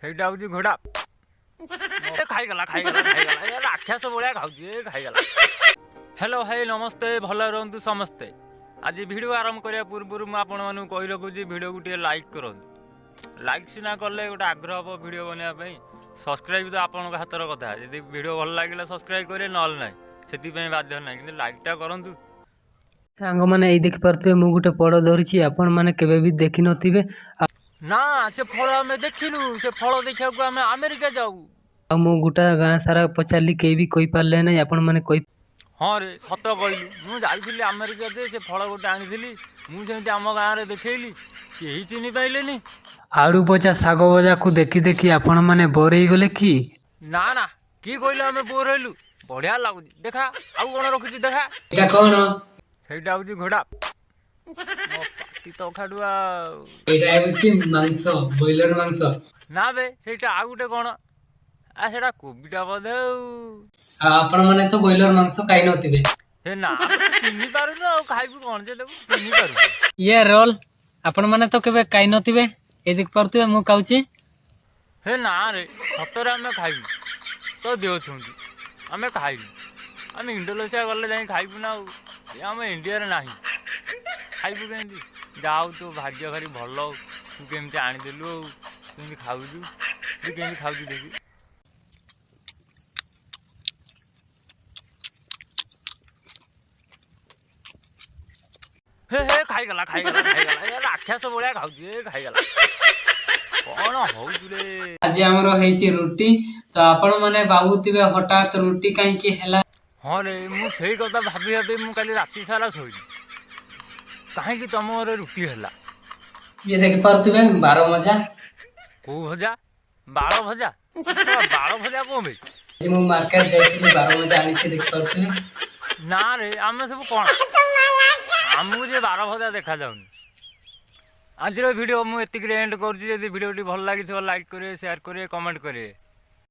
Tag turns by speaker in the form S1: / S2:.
S1: ସେଇଟା ହେଉଛି ଘୋଡ଼ା। ଏ ଖାଇଗଲା, ଖାଇଗଲା, ଖାଇଗଲା, ଏ ରାକ୍ଷସ ଭଳିଆ ଖାଉଛି, ଏ ଖାଇଗଲା। ହ୍ୟାଲୋ, ହାଇ, ନମସ୍ତେ, ଭଲ ରୁହନ୍ତୁ ସମସ୍ତେ। ଆଜି ଭିଡ଼ିଓ ଆରମ୍ଭ କରିବା ପୂର୍ବରୁ ମୁଁ ଆପଣମାନଙ୍କୁ କହି ରଖୁଛି, ଭିଡ଼ିଓକୁ ଟିକେ ଲାଇକ୍ କରନ୍ତୁ। ଲାଇକ୍ ସିନା କଲେ ଗୋଟେ ଆଗ୍ରହ ହେବ ଭିଡ଼ିଓ ବନେଇବା ପାଇଁ। ସବସ୍କ୍ରାଇବ୍ ତ ଆପଣଙ୍କ ହାତର କଥା, ଯଦି ଭିଡ଼ିଓ ଭଲ ଲାଗିଲା ସବସ୍କ୍ରାଇବ୍ କରିବେ, ନହେଲେ ନାହିଁ, ସେଥିପାଇଁ ବାଧ୍ୟ ନାହିଁ, କିନ୍ତୁ ଲାଇକ୍ଟା କରନ୍ତୁ।
S2: ସାଙ୍ଗମାନେ, ଏଇ ଦେଖିପାରୁଥିବେ ମୁଁ ଗୋଟେ ଫଳ ଧରିଛି, ଆପଣମାନେ କେବେ ବି ଦେଖିନଥିବେ।
S1: ନା, ସେ ଫଳ ଆମେ ଦେଖିନୁ। ସେ ଫଳ ଦେଖିବାକୁ ଆମେ ଆମେରିକା ଯାଉ।
S2: ଆଉ ମୁଁ ଗୋଟା ଗାଁ ସାରା ପଚାରିଲି, କେହି ବି କହିପାରିଲେ ନାହିଁ। ଆପଣମାନେ କହି
S1: ହଁ ରେ, ସତ କହିଲୁ। ମୁଁ ଯାଇଥିଲି ଆମେରିକା ଯେ ସେ ଫଳ ଗୋଟେ ଆଣିଥିଲି, ମୁଁ ସେମିତି ଆମ ଗାଁରେ ଦେଖେଇଲି, କେହି ଚିହ୍ନି ପାଇଲେନି।
S2: ଆଳୁ ଭଜା, ଶାଗ ଭଜାକୁ ଦେଖି ଦେଖି ଆପଣମାନେ ବୋର୍ ହେଇଗଲେ କି?
S1: ନା ନା, କି କହିଲେ ଆମେ ବୋର୍ ହେଲୁ? ବଢ଼ିଆ ଲାଗୁଛି। ଦେଖା, ଆଉ କ'ଣ ରଖିଛୁ ଦେଖା।
S2: ଏଇଟା କ'ଣ?
S1: ସେଇଟା ହେଉଛି ଘୋଡ଼ା। ମୋ ପାଟି ତ ଖାଡୁଆ।
S2: ଏଇଟା ହେଉଛି ମାଂସ, ବ୍ରଏଲର ମାଂସ।
S1: ନା ବେ, ସେଇଟା ଆଉ ଗୋଟେ କ'ଣ? ଆ, ସେଇଟା କୋବିଟା ବୋଧେ। ଆଉ
S2: ଆଉ ଆପଣମାନେ ତ ବ୍ରଏଲର ମାଂସ ଖାଇନଥିବେ।
S1: ହେ ନା, ଆମେ ତ ଚିହ୍ନି ପାରୁନୁ, ଆଉ ଖାଇବୁ କ'ଣ ଯେ? ତାକୁ ଚିହ୍ନି ପାରୁନୁ।
S2: ଇଏ ରୋଲ ଆପଣମାନେ ତ କେବେ ଖାଇନଥିବେ। ଏ ଦେଖିପାରୁଥିବେ ମୁଁ ଖାଉଛି।
S1: ହେ ନା ରେ, ସତରେ ଆମେ ଖାଇବୁ ତ ଦେହ ଛୁଉଁଛି। ଆମେ ଖାଇବୁ, ଆମେ ଇଣ୍ଡୋନେସିଆ ଗଲେ ଯାଇ ଖାଇବୁ ନା ଆଉ। ଏ ଆମ ଇଣ୍ଡିଆରେ ନାହିଁ, ଖାଇବୁ କେମିତି? ଯାହା ହଉ, ତୋ ଭାଗ୍ୟ ଭାରି ଭଲ, ତୁ କେମିତି ଆଣିଦେଲୁ ଆଉ କେମିତି ଖାଉଛୁ। ତୁ କେମିତି ଖାଉଛୁ ଦେଖି। ହେ ହେ, ଖାଇଗଲା, ଖାଇଗଲା, ଖାଇଗଲା, ଏ ରାକ୍ଷସ ଭଳିଆ ଖାଉଛି, ଏ ଖାଇଗଲା। କ'ଣ ହଉଛୁ ରେ?
S2: ଆଜି ଆମର ହେଇଛି ରୁଟି। ତ ଆପଣମାନେ ଭାବୁଥିବେ ହଠାତ୍ ରୁଟି କାହିଁକି ହେଲା?
S1: ହଁ ରେ, ମୁଁ ସେଇ କଥା ଭାବି ଭାବି ମୁଁ କାଲି ରାତି ସାରା ଶୋଇଲି, କାହିଁକି ତମ ଘରେ ରୁଟି ହେଲା।
S2: ଇଏ ଦେଖିପାରୁଥିବେ ବାର ମଜା।
S1: କୋଉ ଭଜା? ବାଳ ଭଜା? ବାଳ ଭଜା କଣ ବେ?
S2: ଆଜି ମୁଁ ମାର୍କେଟ ଯାଇଥିଲି, ବାର ମଜା ଆଣିଛି, ଦେଖିପାରୁଥିବେ।
S1: ନା ରେ, ଆମେ ସବୁ କ'ଣ, ଆମକୁ ଯେ ବାର ଭଜା ଦେଖାଯାଉନି। ଆଜିର ଭିଡ଼ିଓ ମୁଁ ଏତିକିରେ ଏଣ୍ଡ କରୁଛି। ଯଦି ଭିଡ଼ିଓଟି ଭଲ ଲାଗିଥିବ, ଲାଇକ୍ କରିବେ, ସେୟାର କରିବେ, କମେଣ୍ଟ କରିବେ।